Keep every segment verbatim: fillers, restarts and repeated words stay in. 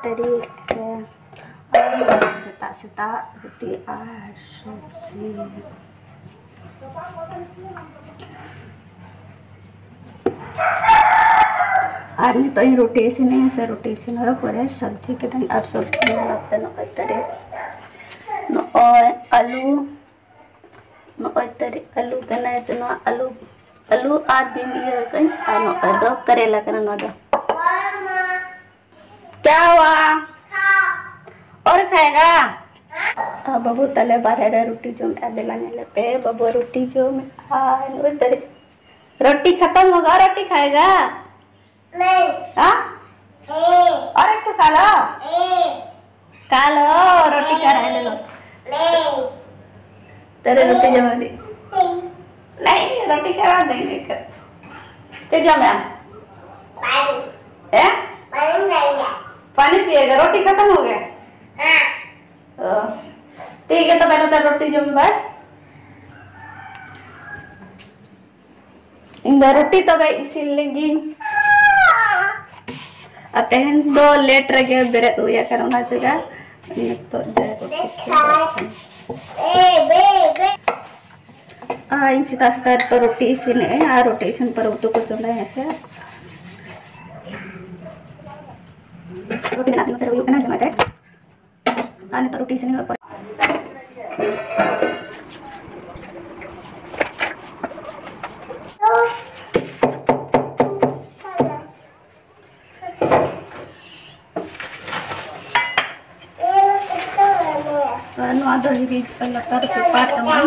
ᱟᱹᱰᱤ ᱥᱮ ᱟᱨ ᱥᱮᱛᱟᱜ ᱥᱮᱛᱟᱜ ᱨᱩᱴᱤ ᱟᱨ ᱥᱚᱵᱽᱡᱤ᱾ ᱟᱨ ᱱᱤᱛᱚᱜ ᱤᱧ ᱨᱩᱴᱤ ᱤᱥᱤᱱᱟᱹᱧ ᱥᱮ, ᱨᱩᱴᱤ ᱤᱥᱤᱱ ᱦᱩᱭ ᱯᱚᱨᱮ ᱥᱚᱵᱽᱡᱤ ᱠᱤᱫᱟᱹᱧ᱾ ᱟᱨ ᱥᱚᱵᱽᱡᱤ ᱱᱚᱛᱮ ᱱᱚᱜᱼᱚᱭ ᱛᱟᱨᱮ, ᱱᱚᱜᱼᱚᱭ ᱟᱹᱞᱩ, ᱱᱚᱜᱼᱚᱭ ᱛᱟᱨᱮ ᱟᱹᱞᱩ ᱠᱟᱱᱟ ᱥᱮ, ᱱᱚᱣᱟ ᱟᱹᱞᱩ, ᱟᱹᱞᱩ ᱟᱨ ᱵᱤᱢ ᱤᱭᱟᱹ ᱠᱟᱜᱼᱟᱹᱧ᱾ ᱟᱨ ᱱᱚᱜᱼᱚᱭ ᱫᱚ ᱠᱟᱨᱮᱞᱟ ᱠᱟᱱᱟ ᱱᱚᱣᱟ ᱫᱚ᱾ क्या हुआ? और खाएगा? ᱟᱨ ᱵᱟᱹᱵᱩ ᱛᱟᱞᱮ ᱵᱟᱨᱦᱮ ᱨᱮ ᱨᱩᱴᱤ ᱡᱚᱢᱮᱜᱼᱟ᱾ ᱫᱮᱞᱟ ᱧᱮᱞᱮ ᱯᱮ, ᱵᱟᱹᱵᱩ ᱨᱩᱴᱤ ᱡᱚᱢᱮᱜᱼᱟ᱾ ᱱᱚᱜᱼᱚᱭ ᱛᱟᱨᱮ, रोटी खत्म होगा, रोटी खाएगा? नहीं। हाँ? नहीं। और एक तो खा लो। नहीं। खा लो, रोटी खा रहा है, ले लो। नहीं। तेरे रोटी जमा दी। नहीं। नहीं, रोटी खा रहा, नहीं, नहीं खा। चल जाओ मैम। पानी। हैं? पानी पिएगा। पानी पिएगा, रोटी खत्म हो गया? हाँ। ओ, ठीक है, तो मैंने तो रोटी जमा। ᱤᱧ ᱫᱚ ᱨᱩᱴᱤ ᱛᱚᱵᱮ ᱤᱥᱤᱱ ᱞᱮᱜᱤᱧ᱾ ᱟᱨ ᱛᱮᱦᱮᱧ ᱫᱚ ᱞᱮᱴ ᱨᱮᱜᱮ ᱵᱮᱨᱮᱫ ᱦᱩᱭ ᱟᱠᱟᱱᱟ, ᱚᱱᱟ ᱪᱮᱠᱟ ᱱᱤᱛᱚᱜ ᱡᱮ ᱨᱩᱴᱤ ᱤᱥᱤᱱ ᱦᱩᱭᱩᱜ ᱠᱟᱱᱟ᱾ ᱟᱨ ᱤᱧ ᱥᱮᱛᱟᱜ ᱥᱮᱛᱟᱜ ᱨᱮᱛᱚ ᱨᱩᱴᱤ ᱤᱥᱤᱱᱮᱜᱼᱟᱹᱧ, ᱟᱨ ᱨᱩᱴᱤ ᱤᱥᱤᱱ ᱯᱚᱨᱮ ᱩᱛᱩ ᱠᱚ ᱪᱚᱸᱫᱟᱭᱟ ᱥᱮ᱾ ᱨᱩᱴᱤ ᱵᱮᱱᱟᱣ ᱛᱤᱧ ᱱᱚᱛᱮ ᱨᱮ ᱦᱩᱭᱩᱜ ᱠᱟᱱᱟ, ᱡᱚᱢᱟᱭ ᱛᱮ᱾ ᱟᱨ ᱱᱤᱛᱚᱜ ᱨᱩᱴᱤ ᱤᱥᱤᱱ ᱦᱩᱭᱩᱜ ᱯᱚᱨᱮ᱾ ᱟᱨ ᱱᱚᱣᱟ ᱫᱚ ᱦᱤᱨᱤᱡ ᱞᱟᱛᱟᱨ ᱯᱮᱯᱟᱨ ᱮᱢᱟᱱ,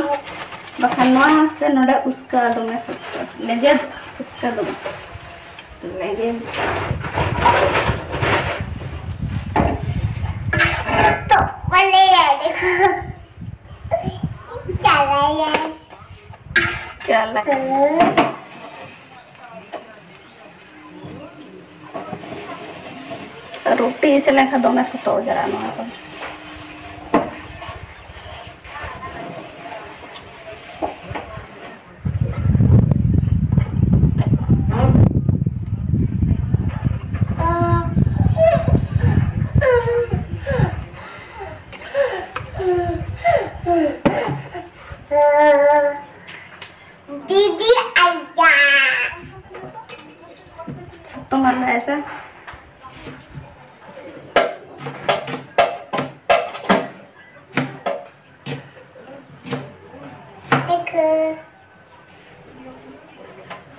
ᱵᱟᱠᱷᱟᱱ ᱱᱚᱣᱟ ᱥᱮ ᱱᱚᱰᱮ ᱩᱥᱠᱟ ᱫᱚᱢᱮ ᱥᱚᱠᱛᱚ, ᱞᱮᱸᱡᱮᱫ ᱩᱥᱠᱟ ᱫᱚᱢᱮ ᱞᱮᱸᱡᱮᱫ᱾ तो बोले यार, देखो। चला यार। क्या लगा? ᱨᱩᱴᱤ ᱤᱥᱤᱱ ᱞᱮᱱᱠᱷᱟᱱ ᱫᱚᱢᱮ ᱥᱚᱠᱛᱚ ᱚᱡᱽᱨᱟᱜᱼᱟ ᱱᱚᱣᱟ ᱫᱚ᱾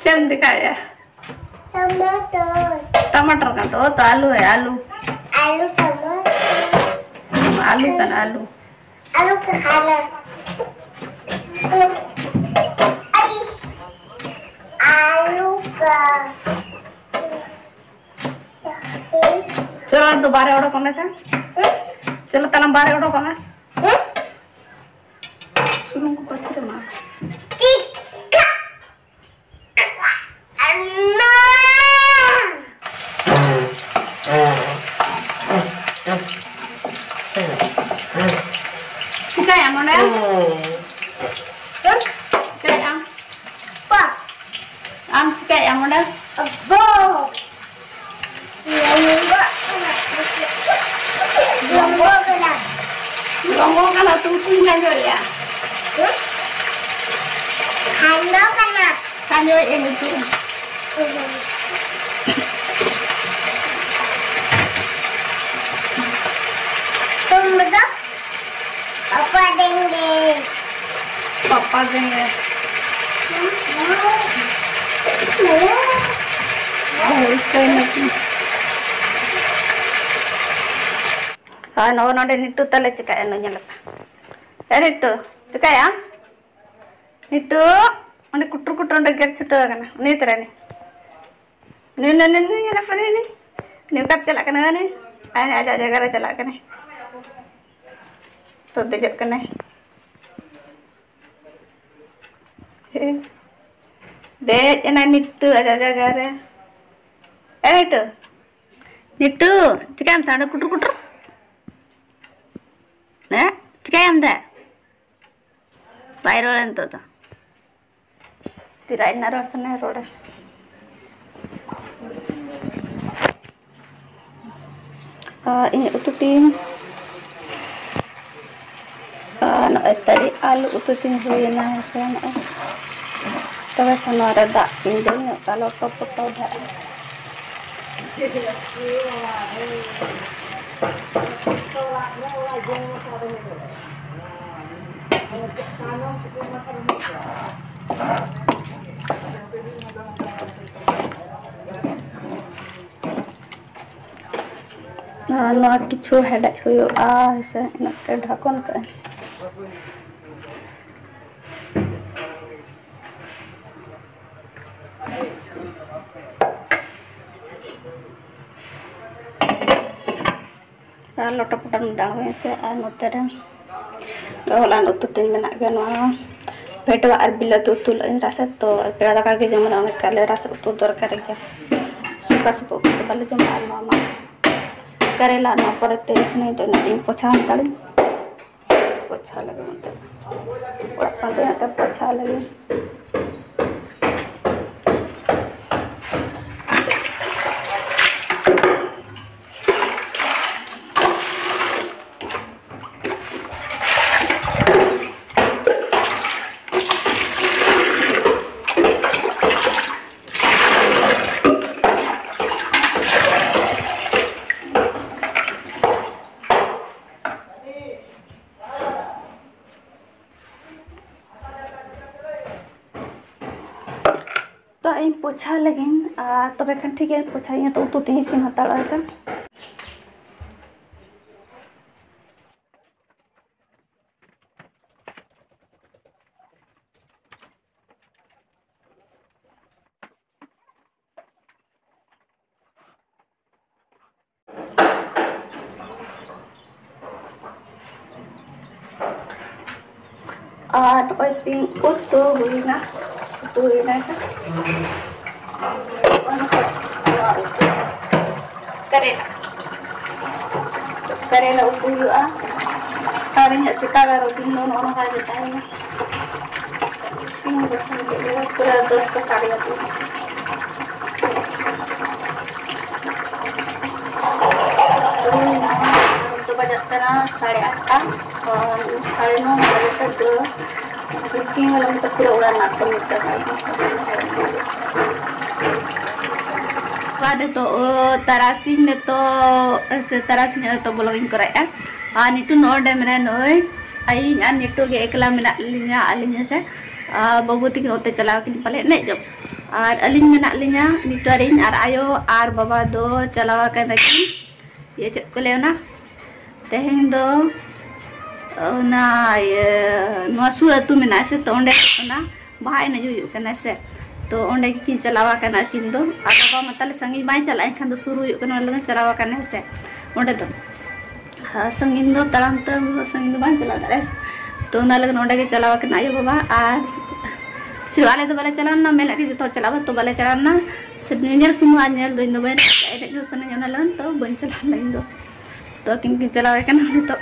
ᱪᱮᱫ ᱮᱢ ᱪᱮᱠᱟᱭᱮᱫᱼᱟ? टमाटर। टमाटर ᱠᱟᱱ ᱛᱟᱢᱟ ᱛᱚ, ᱟᱞᱩ ᱦᱮ, ᱟᱞᱩ। आलू टमाटर। ᱟᱞᱩ ᱠᱟᱱᱟ, ᱟᱞᱩ। आलू का खाना। आई, आलू का। ᱪᱚᱞᱚ, ᱟᱢ ᱫᱚ ᱵᱟᱦᱨᱮ ᱚᱰᱚᱠᱚᱜ ᱢᱮᱥᱮ। ᱦᱩᱸ? ᱪᱚᱞᱚ, ᱛᱟᱲᱟᱢ ᱵᱟᱦᱨᱮ ᱚᱰᱚᱠᱚᱜ ᱢᱮ। ᱦᱩᱸ? ᱥᱩᱱᱩᱢ ᱠᱚ ᱯᱟᱹᱥᱤᱨ ᱟᱢᱟ। ᱴᱷᱤᱠ। ᱪᱤᱠᱟᱹᱭᱟᱢ ᱚᱸᱰᱮ? ᱪᱤᱠᱟᱹᱭᱟᱢ? ᱟᱢ ᱪᱤᱠᱟᱹᱭᱟᱢ ᱚᱸᱰᱮ? ᱟᱵᱚ᱾ ᱞᱚᱝᱜᱚᱜ ᱠᱟᱱᱟ᱾ ᱞᱚᱝᱜᱚᱜ ᱠᱟᱱᱟ, ᱛᱩ ᱛᱩᱧ ᱠᱷᱟᱸᱡᱚᱭᱮᱜᱼᱟ᱾ ᱠᱷᱟᱸᱡᱚ ᱠᱟᱱᱟ᱾ ᱠᱷᱟᱸᱡᱚᱭᱮᱜᱼᱟ ᱱᱤᱛᱚᱜ᱾ तुम बताओ। पापा देंगे। पापा देंगे। ᱟᱨ ᱱᱚᱜᱼᱚ ᱱᱚᱰᱮ ᱱᱤᱴᱩ ᱛᱟᱞᱮ ᱪᱤᱠᱟᱹᱭᱟ, ᱱᱩᱭ ᱧᱮᱞ ᱯᱮ᱾ ᱮ ᱱᱤᱴᱩ, ᱪᱤᱠᱟᱹᱭᱟᱢ? ᱱᱤᱴᱩ, ᱚᱸᱰᱮ ᱠᱩᱴᱨᱩ ᱠᱩᱴᱨᱩ ᱚᱸᱰᱮ ᱜᱮᱨ ᱪᱷᱩᱴᱟᱹᱣ ᱟᱠᱟᱱᱟ᱾ ᱩᱱᱤ ᱛᱚᱨᱟ ᱱᱤ᱾ ᱱᱩᱭ, ᱱᱩᱭ, ᱱᱩᱭ, ᱱᱩᱭ ᱧᱮᱞᱮ ᱯᱮ, ᱱᱩᱭ, ᱱᱩᱭ᱾ ᱱᱩᱭ ᱚᱠᱟᱛᱮ ᱪᱟᱞᱟᱜ ᱠᱟᱱᱟ, ᱱᱩᱭ? ᱟᱡ, ᱟᱡᱟᱜ ᱡᱟᱭᱜᱟ ᱨᱮ ᱪᱟᱞᱟᱜ ᱠᱟᱱᱟᱭ᱾ ᱛᱚ, ᱫᱮᱡᱚᱜ ᱠᱟᱱᱟᱭ᱾ ᱦᱮᱸ᱾ ᱫᱮᱡ ᱮᱱᱟᱭ ᱱᱤᱴᱩ ᱟᱡᱟᱜ ᱡᱟᱭᱜᱟ ᱨᱮ᱾ ᱮ ᱱᱤᱴᱩ᱾ ᱱᱤᱴᱩ, ᱪᱤᱠᱟᱹᱭᱟᱢ ᱛᱟᱦᱞᱮ ᱠᱩᱴᱩᱨ ᱠᱩᱴᱩᱨ? ᱦᱮᱸ? ᱪᱤᱠᱟᱹᱭᱟᱢ ᱛᱮ? ᱵᱟᱭ ᱨᱚᱲᱟ ᱱᱤᱛᱚᱜ ᱫᱚ᱾ ᱛᱤᱨᱟᱭ ᱱᱟ ᱨᱚᱲ ᱥᱟᱱᱟᱭ ᱨᱚᱲᱟ᱾ ᱟᱨ ᱤᱧᱟᱹᱜ ᱩᱛᱩ ᱛᱤᱧ, ᱟᱨ ᱱᱚᱜᱼᱚᱭ ᱛᱟᱹᱨᱤ ᱟᱹᱞᱩ ᱩᱛᱩ ᱛᱤᱧ ᱦᱩᱭᱮᱱᱟ, ᱦᱮᱸ ᱥᱮ, ᱱᱚᱜᱼᱚᱭ᱾ ᱛᱚᱵᱮ ᱠᱷᱟᱱ ᱱᱚᱣᱟ ᱨᱮ ᱫᱟᱜ ᱤᱧ ᱫᱩᱞ ᱧᱚᱜ ᱠᱟᱜᱼᱟ, ᱞᱚᱴᱚ ᱯᱚᱴᱚ ᱫᱟᱜ᱾ ᱟᱨ ᱱᱚᱣᱟ ᱠᱤᱪᱷᱩ ᱦᱮᱰᱮᱡ ᱦᱩᱭᱩᱜᱼᱟ, ᱦᱮᱸ ᱥᱮ, ᱤᱱᱟᱹᱜ ᱛᱮ ᱰᱷᱟᱠᱚᱱ ᱠᱟᱜᱼᱟᱹᱧ᱾ ᱟᱨ ᱞᱚᱴᱟ ᱯᱚᱴᱟᱢ ᱫᱟᱲᱮᱭᱟᱜᱼᱟ ᱥᱮ᱾ ᱟᱨ ᱱᱚᱛᱮ ᱨᱮ ᱦᱚᱞᱟᱱ ᱩᱛᱩ ᱛᱤᱧ ᱢᱮᱱᱟᱜ ᱜᱮᱭᱟ, ᱱᱚᱣᱟ ᱵᱷᱮᱰᱣᱟ ᱟᱨ ᱵᱤᱞᱟᱹᱛᱤ ᱩᱛᱩ ᱞᱟᱜ ᱤᱧ ᱨᱟᱥᱮ, ᱛᱚ ᱯᱮᱲᱟ ᱫᱟᱠᱟ ᱜᱮ ᱡᱚᱢ ᱨᱮ ᱚᱱᱮ ᱠᱟᱞᱮ ᱨᱟᱥᱮ ᱩᱛᱩ ᱫᱚᱨᱠᱟᱨ ᱜᱮᱭᱟ᱾ ᱥᱩᱠᱟ ᱥᱩᱠᱟ ᱩᱛᱩ ᱫᱚ ᱵᱟᱞᱮ ᱡᱚᱢᱟ᱾ ᱟᱨ ᱱᱚᱣᱟ ᱢᱟ ᱠᱟᱨᱮᱞᱟ, ᱱᱚᱣᱟ ᱯᱚᱨᱮ ᱛᱮ ᱤᱥᱤᱱᱟᱹᱧ, ᱛᱚ ᱤᱱᱟᱹᱜ ᱛᱤᱧ ᱯᱚᱪᱷᱟᱣ ᱦᱟᱛᱟᱲᱤᱧ᱾ ᱯᱚᱪᱷᱟ ᱞᱟᱹᱜᱤᱫ ᱱᱚᱛᱮ ᱚᱲᱟᱜ ᱠᱷᱚᱱ ᱫᱚ ᱱᱚᱛᱮ ᱯᱚᱪᱷᱟ ᱞᱟᱹᱜᱤᱫ᱾ ᱛᱚ ᱤᱧ ᱯᱚᱪᱷᱟ ᱞᱟᱹᱜᱤᱫ, ᱟᱨ ᱛᱚᱵᱮ ᱠᱷᱟᱱ ᱴᱷᱤᱠ ᱜᱮᱭᱟ, ᱤᱧ ᱯᱚᱪᱷᱟᱭᱟ, ᱛᱚ ᱩᱛᱩ ᱛᱤᱧ ᱤᱥᱤᱱ ᱦᱟᱛᱟᱲᱚᱜᱼᱟ ᱥᱮ᱾ ᱟᱨ ᱱᱚᱜᱼᱚᱭ ᱛᱤᱧ ᱩᱛᱩ ᱦᱩᱭᱱᱟ, ᱩᱛᱩ ᱦᱩᱭᱱᱟ ᱥᱮ᱾ ᱱᱚᱣᱟ ᱩᱛᱩ ᱠᱟᱨᱮᱞᱟ, ᱠᱟᱨᱮᱞᱟ ᱩᱛᱩ ᱦᱩᱭᱩᱜᱼᱟ᱾ ᱟᱨ ᱤᱧᱟᱹᱜ ᱥᱮᱛᱟᱜ ᱟᱨ ᱨᱩᱴᱤᱱ ᱫᱚ ᱱᱚᱜᱼᱚ ᱱᱚᱝᱠᱟ ᱜᱮ ᱛᱟᱦᱮᱱᱟ᱾ ᱤᱥᱤᱱ ᱵᱟᱥᱟᱝ ᱠᱮᱫ ᱜᱮ ᱯᱩᱨᱟᱹ ᱫᱚᱥ ᱠᱚ ᱥᱟᱰᱮᱭᱟ ᱯᱩᱨᱟᱹ᱾ ᱦᱩᱭᱱᱟ, ᱱᱤᱛᱚᱜ ᱵᱟᱡᱟᱜ ᱠᱟᱱᱟ ᱥᱟᱲᱮ ᱟᱴᱴᱟ᱾ ᱟᱨ ᱥᱟᱲᱮ ᱱᱚ ᱵᱟᱡᱮ ᱛᱮ ᱯᱩᱨᱟᱹ ᱵᱩᱠᱤᱝ ᱵᱟᱞᱟ ᱢᱚᱛᱚ ᱯᱩᱨᱟᱹ ᱚᱲᱟᱜ ᱨᱮᱱᱟᱜ ᱠᱟᱹᱢᱤ ᱪᱟᱵᱟᱭᱮᱱᱟ᱾ ᱥᱟᱲᱮ ᱱᱚ ᱵᱟᱡᱮ᱾ ᱚᱠᱟ ᱱᱤᱛᱚᱜ, ᱚ, ᱛᱟᱨᱟᱥᱤᱧ ᱱᱤᱛᱚᱜ, ᱥᱮ ᱛᱟᱨᱟᱥᱤᱧ ᱱᱤᱛᱚᱜ vlog ᱤᱧ ᱠᱚᱨᱟᱣᱮᱫᱼᱟ᱾ ᱟᱨ ᱱᱤᱴᱩ ᱱᱚᱰᱮ ᱢᱮᱱᱟᱭᱟ, ᱱᱩᱭ ᱤᱧ ᱟᱨ ᱱᱤᱴᱩ ᱜᱮ ᱮᱠᱞᱟ ᱢᱮᱱᱟᱜ ᱞᱤᱧᱟ ᱟᱹᱞᱤᱧ ᱦᱮᱸᱥᱮ᱾ ᱟᱨ ᱵᱟᱹᱵᱩ ᱛᱟᱹᱠᱤᱱ ᱚᱛᱮ ᱪᱟᱞᱟᱣ ᱠᱤᱱ ᱯᱟᱞᱮ ᱮᱱᱮᱡ ᱡᱚᱝ᱾ ᱟᱨ ᱟᱹᱞᱤᱧ ᱢᱮᱱᱟᱜ ᱞᱤᱧᱟ ᱱᱤᱴᱩ ᱟᱨ ᱤᱧ, ᱟᱨ ᱟᱭᱳ ᱟᱨ ᱵᱟᱵᱟ ᱫᱚ ᱪᱟᱞᱟᱣ ᱟᱠᱟᱱᱟ ᱠᱤᱱ, ᱤᱭᱟᱹ ᱪᱮᱫ ᱠᱚ ᱞᱟᱹᱭᱟ ᱚᱱᱟ, ᱛᱮᱦᱮᱧ ᱫᱚ ᱚᱱᱟ ᱤᱭᱟᱹ ᱱᱚᱣᱟ ᱥᱩᱨ ᱟᱹᱛᱩ ᱢᱮᱱᱟᱜᱼᱟ ᱥᱮ, ᱛᱚ ᱚᱸᱰᱮ ᱚᱱᱟ ᱵᱟᱦᱟ ᱮᱱᱮᱡ ᱦᱩᱭᱩᱜ ᱠᱟᱱᱟ ᱥᱮ, ᱛᱚ ᱚᱸᱰᱮ ᱜᱮᱠᱤᱱ ᱪᱟᱞᱟᱣ ᱟᱠᱟᱱᱟ ᱟᱹᱠᱤᱱ ᱫᱚ᱾ ᱟᱨ ᱵᱟᱵᱟ ᱢᱟ ᱛᱟᱞᱮ ᱥᱟᱺᱜᱤᱧ ᱵᱟᱭ ᱪᱟᱞᱟᱜᱼᱟ, ᱮᱱᱠᱷᱟᱱ ᱫᱚ ᱥᱩᱨ ᱦᱩᱭᱩᱜ ᱠᱟᱱᱟ, ᱚᱱᱟ ᱞᱟᱹᱜᱤᱫ ᱪᱟᱞᱟᱣ ᱟᱠᱟᱱᱟ ᱦᱮᱸ ᱥᱮ᱾ ᱚᱸᱰᱮ ᱫᱚ ᱟᱨ ᱥᱟᱺᱜᱤᱧ ᱫᱚ ᱛᱟᱲᱟᱢ ᱛᱮ ᱩᱱᱟᱹᱜ ᱥᱟᱺᱜᱤᱧ ᱫᱚ ᱵᱟᱝ ᱪᱟᱞᱟᱣ ᱫᱟᱲᱮᱭᱟᱜᱼᱟ ᱥᱮ᱾ ᱛᱚ ᱚᱱᱟ ᱞᱟᱹᱜᱤᱫ ᱚᱸᱰᱮ ᱜᱮ ᱪᱟᱞᱟᱣ ᱟᱠᱟᱱᱟ ᱟᱭᱳ ᱵᱟᱵᱟ᱾ ᱟᱨ ᱥᱤᱨ ᱟᱞᱮ ᱫᱚ ᱵᱟᱞᱮ ᱪᱟᱞᱟᱣ ᱞᱮᱱᱟ, ᱢᱮᱱᱮᱫ ᱜᱮ ᱡᱚᱛᱚ ᱦᱚᱲ ᱪᱟᱞᱟᱜ ᱟᱵᱚ, ᱛᱚ ᱵᱟᱞᱮ ᱪᱟᱞᱟᱣ ᱞᱮᱱᱟ᱾ ᱥᱤᱨ ᱧᱮᱧᱮᱞ ᱥᱩᱢᱩᱝ, ᱟᱨ ᱧᱮᱞ ᱫᱚ ᱤᱧ ᱫᱚ ᱵᱟᱹᱧ ᱮᱱᱮᱡ ᱦᱚᱸ ᱥᱟᱱᱟᱧᱟ, ᱚᱱᱟ ᱞᱟᱹᱜᱤᱫ ᱛᱚ ᱵᱟᱹᱧ ᱪᱟᱞᱟᱣ ᱞᱮᱱᱟ ᱤᱧ ᱫᱚ᱾ ᱛᱚ ᱟᱹᱠᱤᱱ ᱠᱤᱱ ᱪᱟᱞᱟᱣ ᱟᱠᱟᱱᱟ ᱱᱤᱛᱚᱜ᱾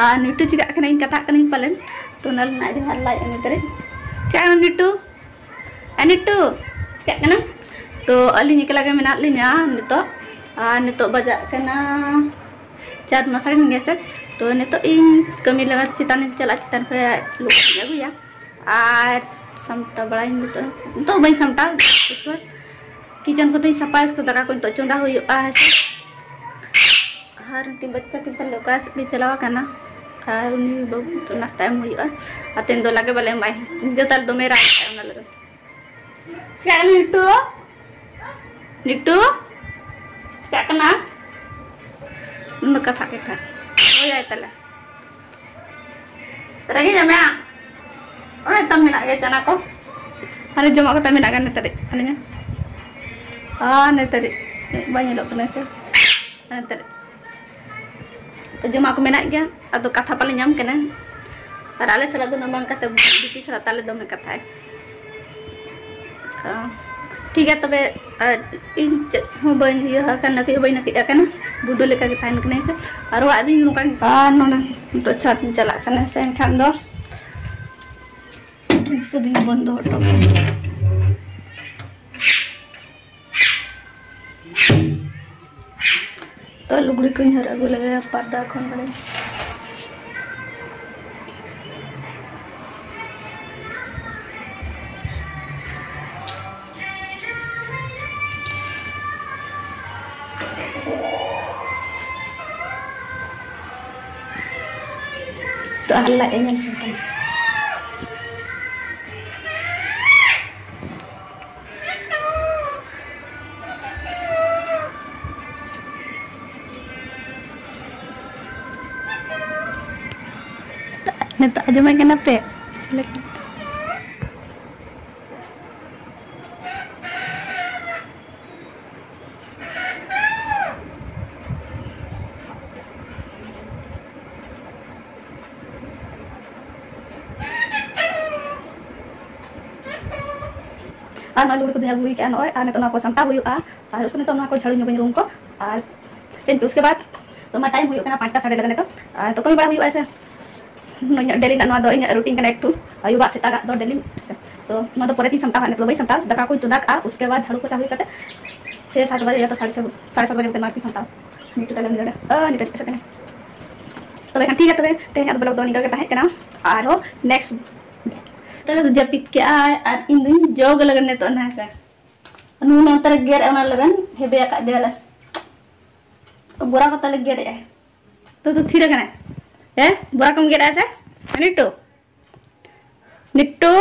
ᱟᱨ ᱱᱤᱴᱩ ᱪᱤᱠᱟᱹᱜ ᱠᱟᱱᱟ, ᱤᱧ ᱠᱟᱛᱷᱟᱜ ᱠᱟᱹᱱᱟᱹᱧ ᱯᱟᱞᱮᱱ᱾ ᱛᱚ ᱚᱱᱟ ᱞᱟᱹᱜᱤᱫ ᱟᱹᱰᱤ ᱦᱟᱨᱞᱟᱭ ᱮᱢ ᱛᱟᱹᱨᱤᱧ᱾ ᱪᱤᱠᱟᱹᱜ ᱠᱟᱱᱟ ᱱᱤᱴᱩ? ᱮ ᱱᱤᱴᱩ, ᱪᱤᱠᱟᱹᱜ ᱠᱟᱱᱟ? ᱛᱚ ᱟᱹᱞᱤᱧ ᱮᱠᱞᱟ ᱜᱮ ᱢᱮᱱᱟᱜ ᱞᱤᱧᱟ ᱱᱤᱛᱚᱜ᱾ ᱟᱨ ᱱᱤᱛᱚᱜ ᱵᱟᱡᱟᱜ ᱠᱟᱱᱟ ᱪᱟᱨ ᱢᱟᱥᱟᱲᱤᱱ ᱜᱮ ᱥᱮ᱾ ᱛᱚ ᱱᱤᱛᱚᱜ ᱤᱧ ᱠᱟᱹᱢᱤ ᱞᱟᱜᱟ ᱪᱮᱛᱟᱱ ᱤᱧ ᱪᱟᱞᱟᱜᱼᱟ, ᱪᱮᱛᱟᱱ ᱠᱷᱚᱱ ᱞᱩᱜᱽᱲᱤ ᱤᱧ ᱟᱹᱜᱩᱭᱟ᱾ ᱟᱨ ᱥᱟᱢᱴᱟᱣ ᱵᱟᱲᱟᱭᱟᱹᱧ ᱱᱤᱛᱚᱜ, ᱱᱤᱛᱚᱜ ᱵᱟᱹᱧ ᱥᱟᱢᱴᱟᱣᱟ, ᱩᱥᱠᱮ ᱵᱟᱫ ᱠᱤᱪᱮᱱ ᱠᱚᱫᱚᱧ ᱥᱟᱯᱷᱟᱭᱟ, ᱩᱥᱠᱮ ᱫᱟᱠᱟ ᱠᱚ ᱱᱤᱛᱚᱜ ᱪᱚᱸᱫᱟ ᱦᱩᱭᱩᱜᱼᱟ ᱦᱮᱸ ᱥᱮ᱾ ᱟᱨ ᱩᱱᱠᱤᱱ ᱵᱟᱪᱪᱟ ᱠᱤᱱ ᱛᱟᱞᱮ ᱚᱠᱟ ᱥᱮᱫ ᱠᱤᱱ ᱪᱟᱞᱟᱣ ᱟᱠᱟᱱᱟ᱾ ᱟᱨ ᱩᱱᱤ ᱵᱟᱹᱵᱩ ᱱᱤᱛᱚᱜ ᱱᱟᱥᱛᱟ ᱮᱢ ᱦᱩᱭᱩᱜᱼᱟ᱾ ᱟᱨ ᱛᱮᱦᱮᱧ ᱫᱚ ᱞᱟᱜᱮ ᱵᱟᱞᱮ ᱮᱢᱟᱭᱟ, ᱧᱤᱫᱟᱹ ᱛᱟᱞᱮ ᱫᱚᱢᱮ ᱨᱟᱜ ᱮᱫᱟ ᱚᱱᱟ ᱞᱟᱹᱜᱤᱫ᱾ ᱪᱮᱫ ᱱᱤᱴᱩ? ᱱᱤᱴᱩ? ᱪᱮᱠᱟᱜ ᱠᱟᱱᱟ? ᱩᱱ ᱫᱚ ᱠᱟᱛᱷᱟ ᱠᱟᱛᱷᱟ ᱦᱳᱭ ᱟᱭ ᱛᱟᱞᱮ᱾ ᱨᱮᱸᱜᱮᱡ ᱮᱫ ᱢᱮᱭᱟ? ᱚᱱᱮ ᱛᱟᱢ ᱢᱮᱱᱟᱜ ᱜᱮᱭᱟ ᱪᱟᱱᱟ ᱠᱚ᱾ ᱟᱨ ᱡᱚᱢᱟᱜ ᱠᱚ ᱛᱟᱢ ᱢᱮᱱᱟᱜ ᱜᱮᱭᱟ ᱱᱮᱛᱟᱨ ᱟᱹᱞᱤᱧᱟ᱾ ᱟᱨ ᱱᱮᱛᱟᱨ ᱵᱟᱭ ᱧᱮᱞᱚᱜ ᱠᱟᱱᱟ ᱥᱮ? ᱱᱮᱛᱟᱨ ᱛᱚ ᱡᱚᱢᱟᱜ ᱠᱚ ᱢᱮᱱᱟᱜ ᱜᱮᱭᱟ, ᱟᱫᱚ ᱠᱟᱛᱷᱟ ᱵᱟᱞᱮ ᱧᱟᱢ ᱠᱟᱱᱟ᱾ ᱟᱨ ᱟᱞᱮ ᱥᱟᱞᱟᱜ ᱫᱚ ᱩᱱᱟᱹᱜ ᱵᱟᱝ ᱠᱟᱛᱮ ᱵᱤᱴᱤ ᱥᱟᱞᱟᱜ ᱛᱟᱞᱮ ᱫᱚᱢᱮ ᱠᱟᱛᱷᱟᱭ᱾ ᱟᱨ ᱴᱷᱤᱠ ᱜᱮᱭᱟ ᱛᱚᱵᱮ, ᱟᱨ ᱤᱧ ᱪᱮᱫ ᱦᱚᱸ ᱵᱟᱹᱧ ᱤᱭᱟᱹ ᱟᱠᱟᱱᱟ, ᱱᱟᱹᱠᱤᱡ ᱦᱚᱸ ᱵᱟᱹᱧ ᱱᱟᱹᱠᱤᱡ ᱟᱠᱟᱱᱟ, ᱵᱩᱫᱟᱹ ᱞᱮᱠᱟ ᱜᱮ ᱛᱟᱦᱮᱱ ᱠᱟᱹᱱᱟᱹᱧ ᱥᱮ᱾ ᱟᱨ ᱚᱲᱟᱜ ᱨᱮᱧ ᱱᱚᱝᱠᱟ, ᱟᱨ ᱱᱚᱰᱮ ᱱᱤᱛᱚᱜ ᱪᱷᱟᱴ ᱤᱧ ᱪᱟᱞᱟᱜ ᱠᱟᱱᱟ ᱥᱮ, ᱮᱱᱠᱷᱟᱱ ᱫᱚ ᱠᱚᱫᱚᱧ ᱵᱚᱱᱫᱚ ᱦᱚᱴᱚ ᱠᱟᱜᱼᱟ᱾ ᱛᱚ ᱞᱩᱜᱽᱲᱤ ᱠᱚᱧ ᱦᱟᱹᱨ ᱟᱹᱜᱩ ᱞᱮᱜᱮ ᱯᱟᱨᱫᱟ ᱠᱷᱚᱱ ᱵᱟᱲᱮ᱾ ᱟᱨ ᱞᱟᱡ ᱮ ᱧᱮᱞ ᱥᱟᱱ ᱠᱟᱱᱟ᱾ ᱱᱤᱛᱚᱜ ᱟᱸᱡᱚᱢᱮᱫ ᱠᱟᱱᱟ ᱯᱮ? ᱟᱨ ᱱᱚᱣᱟ ᱞᱩᱜᱽᱲᱤ ᱠᱚ ᱫᱚᱦᱚ ᱦᱩᱭ ᱠᱟᱜᱼᱟ ᱱᱚᱜᱼᱚᱭ, ᱟᱨ ᱱᱤᱛᱚᱜ ᱱᱚᱣᱟ ᱠᱚ ᱥᱟᱢᱴᱟᱣ ᱦᱩᱭᱩᱜᱼᱟ᱾ ᱟᱨ ᱩᱥᱠᱩ ᱱᱤᱛᱚᱜ ᱱᱚᱣᱟ ᱠᱚ ᱡᱷᱟᱲᱩ ᱧᱚᱜᱟᱹᱧ ᱨᱩᱢ ᱠᱚ, ᱟᱨ ᱪᱮᱫ ᱩᱥᱠᱮ ᱵᱟᱫ ᱛᱚ ᱢᱟ ᱴᱟᱭᱤᱢ ᱦᱩᱭᱩᱜ ᱠᱟᱱᱟ ᱯᱟᱸᱪᱴᱟ ᱥᱟᱲᱮ ᱞᱟᱜᱟᱱ ᱱᱤᱛᱚᱜ, ᱟᱨ ᱛᱚ ᱠᱟᱹᱢᱤ ᱵᱟᱲᱟ ᱦᱩᱭᱩᱜᱼᱟ ᱥᱮ᱾ ᱱᱚᱣᱟ ᱤᱧᱟᱹᱜ ᱰᱮᱞᱤ ᱨᱮᱱᱟᱜ ᱱᱚᱣᱟ ᱫᱚ ᱤᱧᱟᱹᱜ ᱨᱩᱴᱤᱱ ᱠᱟᱱᱟ ᱮᱠᱴᱩ, ᱟᱹᱭᱩᱵᱟᱜ ᱥᱮᱛᱟᱜᱟᱜ ᱫᱚ ᱰᱮᱞᱤ᱾ ᱛᱚ ᱱᱚᱣᱟ ᱫᱚ ᱯᱚᱨᱮ ᱛᱤᱧ ᱥᱟᱢᱴᱟᱣᱟ, ᱱᱤᱛᱚᱜ ᱫᱚ ᱵᱟᱹᱧ ᱥᱟᱢᱴᱟᱣᱟ᱾ ᱫᱟᱠᱟ ᱠᱚᱧ ᱪᱚᱸᱫᱟ ᱠᱟᱜᱼᱟ, ᱩᱥᱠᱮ ᱵᱟᱫ ᱡᱷᱟᱲᱩ ᱯᱚᱪᱟ ᱦᱩᱭ ᱠᱟᱛᱮ ᱪᱷᱮ ᱥᱟᱛ ᱵᱟᱡᱮ ᱭᱟ ᱛᱚ ᱥᱟᱲᱮ ᱪᱷᱚ, ᱥᱟᱲᱮ ᱥᱟᱛ ᱵᱟᱡᱮ ᱠᱚᱛᱮ ᱢᱟ ᱟᱨᱠᱤ ᱥᱟᱢᱴᱟᱣ᱾ ᱱᱤᱛᱚᱜ ᱛᱟᱦᱞᱮ ᱩᱱᱤ ᱫᱚ, ᱚ, ᱱᱤᱛᱚᱜ ᱪᱮᱫ ᱠᱟᱱᱟ? ᱛᱚᱵᱮ ᱠᱷᱟᱱ ᱴᱷᱤᱠ ᱜᱮᱭᱟ, ᱛᱚᱵᱮ ᱛᱮᱦᱮᱧᱟᱜ ᱫᱚ ᱵᱞᱚᱜ ᱫᱚ ᱱᱤᱝᱠᱟᱹ ᱜᱮ ᱛᱟᱦᱮᱸ ᱠᱟᱱᱟ᱾ ᱟᱨᱦᱚᱸ ᱱᱮᱠᱥᱴ ᱛᱚᱵᱮ ᱫᱚ ᱡᱟᱹᱯᱤᱫ ᱠᱮᱜᱼᱟᱭ ᱟᱨ ᱤᱧ ᱫᱩᱧ ᱡᱚᱜ ᱞᱟᱹᱜᱤᱫ ᱱᱤᱛᱚᱜ ᱱᱟᱦᱟᱜ ᱥᱮ᱾ ᱱᱩᱭ ᱢᱟ ᱚᱱᱛᱮ ᱨᱮ ᱜᱮᱨ ᱮ, ᱚᱱᱟ ᱞᱟᱹᱜᱤᱫ ᱦᱮᱵᱮ ᱟᱠᱟᱫ ᱫᱮᱭᱟᱞᱮ᱾ ᱵᱚᱨᱟ ᱠᱚ ᱛᱟᱞᱮ ᱜᱮᱨ ᱮᱜᱼᱟᱭ᱾ ᱛᱚ, ᱛᱚ ᱛᱷᱤᱨ ᱟᱠᱟᱱᱟᱭ᱾ ᱦᱮᱸ, ᱵᱚᱨᱟ ᱠᱚᱢ ᱜᱮᱨ ᱮᱜᱼᱟ ᱥᱮ? ᱱᱤᱴᱩ, ᱱᱤᱴᱩ᱾